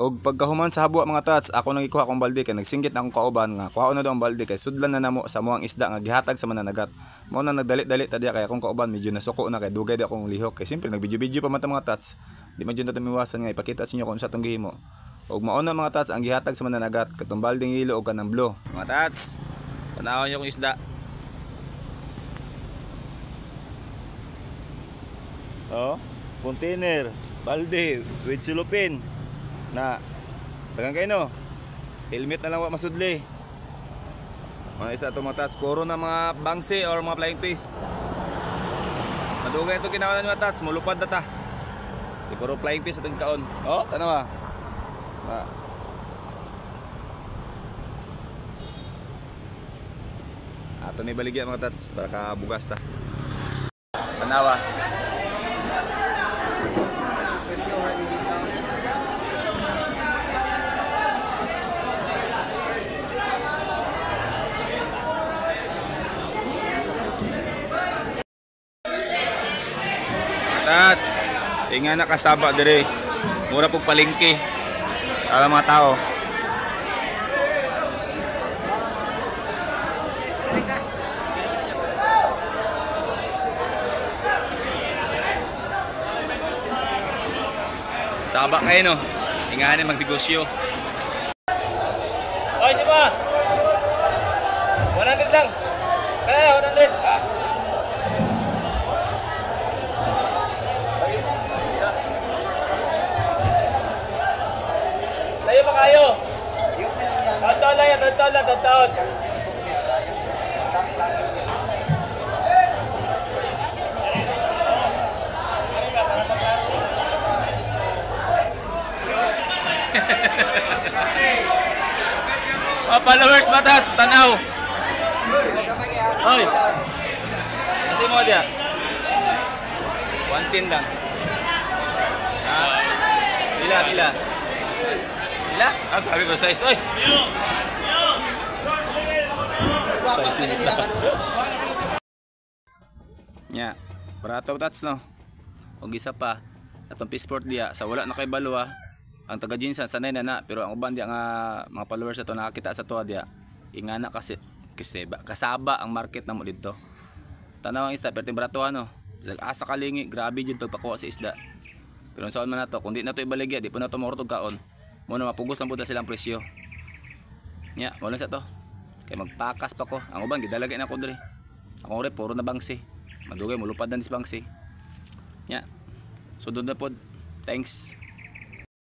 Og pagkahuman sa habwa, mga tats, ako nang ikuha akong balde kay nagsinggit na akong kauban nga kuhaon na daw ang balde kay sudlan na namo sa muang isda nga gihatag sa mananagat. Mao na nagdali-dali ta diya kay akong kauban medyo nasuko na kay dugay di akong lihok kay siyempre nagvideo-video pa man ta, mga tats. Di man jud nato miwasan nga ipakita sa inyo kung unsa atong gihimo. Og mao na, mga tats, ang gihatag sa mananagat, katong baldeng yelo og kanang blue. Mga tats, tanawon niyo kung isda. Oh, container, balde with cellophane. Na dagan kayo, no. Helmet na lang, wa masudli. Mga isa ito, mga tats, puro na mga bangsi or mga flying fish. Madugay ito kinawanan, mga tats, mulupad na ta. Di puro flying fish itong kaon. Oh, tanawa. Ah. Ato ni baligya, mga tats, para kabugas ta. Tanawa. Tats, inga na kasaba dire. Mura pug palengke. Para mga tao. Saba kayo, no. Inga na magnegosyo. Oy, sipa! 100 lang. Kaya 100. Ah. Sa'yo pa kayo. Taon-taon lang yan, taon-taon lang, taon-taon. Facebook niya, sayang. Tag-tag niya. Mga followers ba, tats, tanaw. Oy. Kasi mo diya. 110 lang. Ah. Pila, pila. Pila? Ah, grabe ba size? Oy. Size nila. Nya, barato, tats, no. Og isa pa, atong passport diya sa wala na kay balwa. Ang taga GenSan sanay na na, pero ang uban diya nga mga followers ato nakakita sa tuwa diya. Ingana kasi kasi ba kasaba ang market namo didto. Tanaw ang isda perting baratuhan, no. Bisag asa kalingi, grabe jud pagpakuha sa isda. Pero saan man nato, kung di na to ibaligya, di po na to maurot og kaon. Mo na mapugos lang pud na silang presyo. Nya, wala sa to. Kay magpakas pa ko. Ang uban gidalagay na ko diri. Ako re puro na bangsi. Madugay mulupad na nis bangsi. Nya. Sudod na pod. Thanks.